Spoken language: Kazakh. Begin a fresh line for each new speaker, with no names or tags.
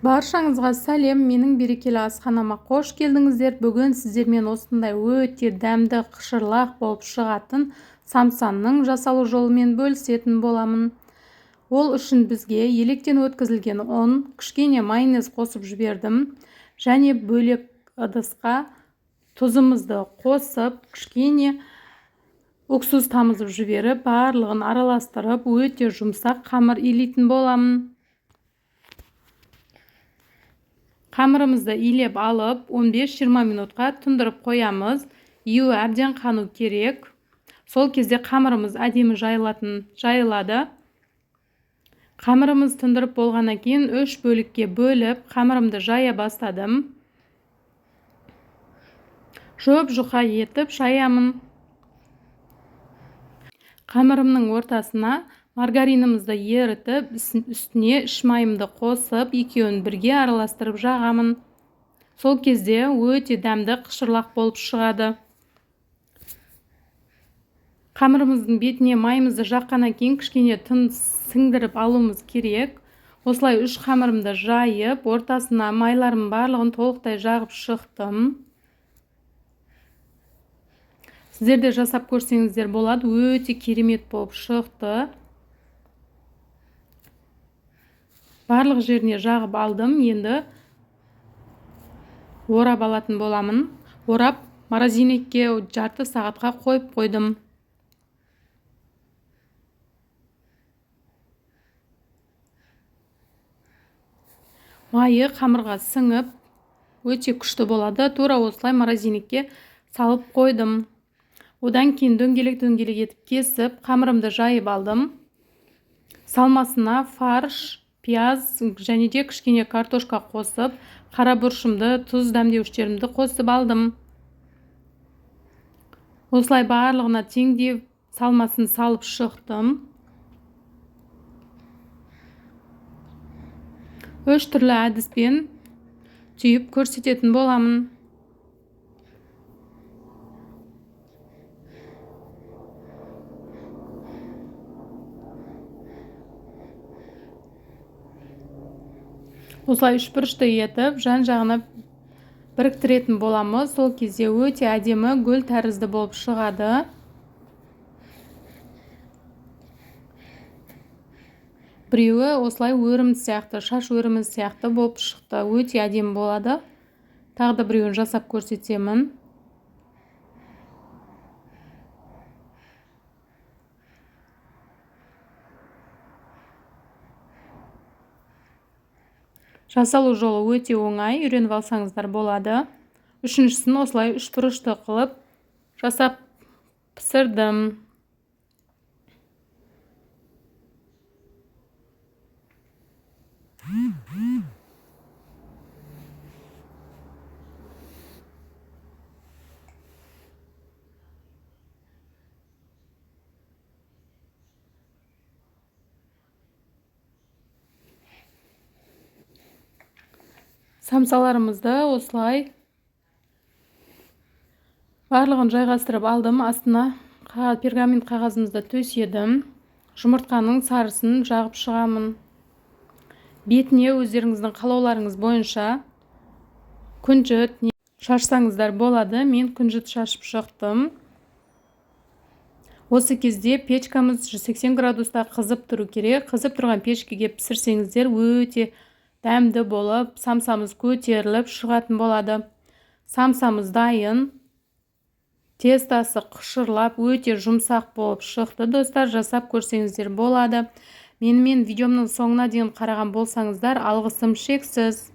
Баршаңызға сәлем, менің берекелі асханама қош келдіңіздер. Бүгін сіздермен осындай өте дәмді қышырлақ болып шығатын самсаның жасалу жолымен бөлісетін боламын. Ол үшін бізге електен өткізілген ұн, кішкене майонез қосып жібердім және бөлек ыдысқа тұзымызды қосып, кішкене уксус тамызып жіберіп, барлығын араластырып, өте жұмсақ қамыр илейтін боламын. Қамырымызды илеп алып, 15-20 минутқа тұндырып қоямыз. Июі әбден қану керек. Сол кезде қамырымыз әдемі жайылады. Қамырымыз тұндырып болғаннан кейін 3 бөлікке бөліп, қамырымды жая бастадым. Жұп-жұқа етіп жаямын. Қамырымның ортасына маргаринімізді ерітіп, үстіне іш майымды қосып, екеуін бірге араластырып жағамын. Сол кезде өте дәмді қышырлақ болып шығады. Қамырымыздың бетіне майымызды жаққаннан кейін кішкене тын сіңдіріп алуымыз керек. Осылай 3 қамырымды жайып, ортасына майларымның барлығын толықтай жағып шықтым. Сіздер де жасап көрсеңіздер болады, өте керемет болып шықты. Барлық жеріне жағып алдым, енді орап алатын боламын. Орап морозильникке жарты сағатқа қойып қойдым. Майы қамырға сіңіп, өте күшті болады. Тура осылай морозильникке салып қойдым. Одан кейін дөңгелек-дөңгелек етіп кесіп, қамырымды жайып алдым. Салмасына фарш, пияз және де кішкене картошка қосып, қара бұрышымды, тұз дәмдеуіштерімді қосып алдым. Осылай барлығына теңдей салмасын салып шықтым. 3 түрлі әдіспен түйіп көрсететін боламын. Осылай үшбұрышты етіп, жан-жағына біріктіретін боламыз. Сол кезде өте әдемі гүл тәрізді болып шығады. Біреуі осылай өрім сияқты, шаш өрімі сияқты болып шықты. Өте әдемі болады. Тағы да біреуін жасап көрсетемін. Жасалу жолы өте оңай, үйреніп алсаңыздар болады. Үшіншісін осылай үшбұрышты қылып жасап пісірдім. Самсаларымызды осылай барлығын жайғастырып алдым. Астына пергамент қағазымызды төседім. Жұмыртқаның сарысын жағып шығамын. Бетіне өздеріңіздің қалауларыңыз бойынша күнжіт шашсаңыздар болады. Мен күнжіт шашып шықтым. Осы кезде печкамыз 180 градуста қызып тұру керек. Қызып тұрған печкеге пісірсеңіздер өте дәмді болып, самсамыз көтеріліп шығатын болады. Самсамыз дайын. Тестасы қышырлап, өте жұмсақ болып шықты. Достар, жасап көрсеңіздер болады. Менімен видеомның соңына дейін қараған болсаңыздар, алғысым шексіз.